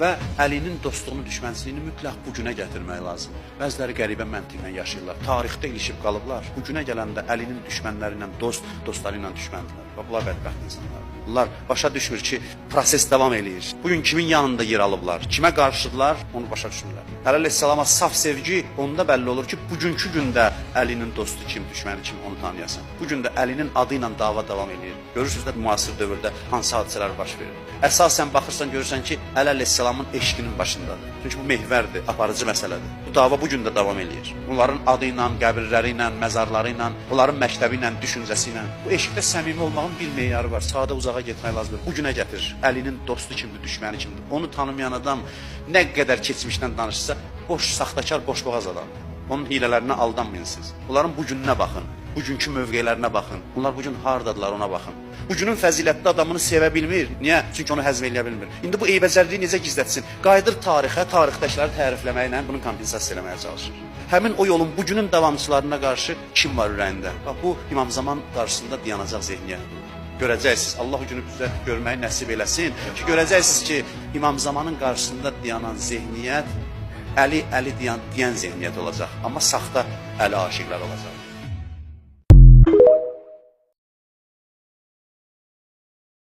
Və Əlinin dostluğunu, düşmənçiliyini mütləq bu günə gətirmək lazımdır. Bəziləri qəribə məntiqlə yaşayırlar. Tarixdə ilişib qalıblar. Bu günə gələndə Əlinin düşmənləri ilə dost, dostları ilə düşməndirlər. Və bunlar bədbəxt insanlardır. Bunlar başa düşmür ki, proses davam eləyir. Bu gün kimin yanında yer alıblar, kimə qarşıdırlar, onu başa düşmürlər. Əli əleyhissalama saf sevgi onda bəlli olur ki, bugünkü gündə Əlinin dostu kim, düşməni kim, onu tanıyasan. Bu gün də Əlinin adı ilə dava davam eləyir. Görürsünüz də müasir dövrdə hansı hadisələr baş verir. Əsasən baxırsan görürsən ki, Əli əleyhissalamın eşqinin başındadır. Çünki bu mehvərdir, aparıcı məsələdir. Bu dava bu gün də davam eləyir. Onların adı ilə, qəbirləri ilə, məzarları ilə, onların məktəbi ilə, düşüncəsi ilə. Bu eşqdə səmimi olmağın bir meyarı var. Sadə uzağa getmək lazımdır. Bu günə gətirir. Əlinin dostu kimdir, düşməni kimdir? Onu tanımayan adam nə qədər keçmişdən danışsa, boş, saxtakar, boşboğaz adamdır. Onun hilələrinə aldanmayın siz. Onların bu gününə baxın. Bugünkü mövqelərinə baxın. Onlar bu gün hardadılar, ona baxın. Bu günün fəzilətli adamını sevə bilmir. Niyə? Çünki onu həzm eləyə bilmir. İndi bu eybəcərliyi necə gizlətsin? Qayıdır tarixə, tarixdəkiləri tərifləməklə bunu kompensasiya eləməyə çalışır. Həmin o yolun bu günün davamçılarına qarşı kim var ürəyində? Bax bu İmam Zaman qarşısında dayanacaq zehniyyət. Görəcəksiniz. Allah o günü bizə görməyi nəsib eləsin ki, görəcəksiniz ki, İmam Zamanın qarşısında dayanan zehniyyət Əli, Əli deyən zehniyyət olacaq. Amma saxta Əli aşiqlər olacaq.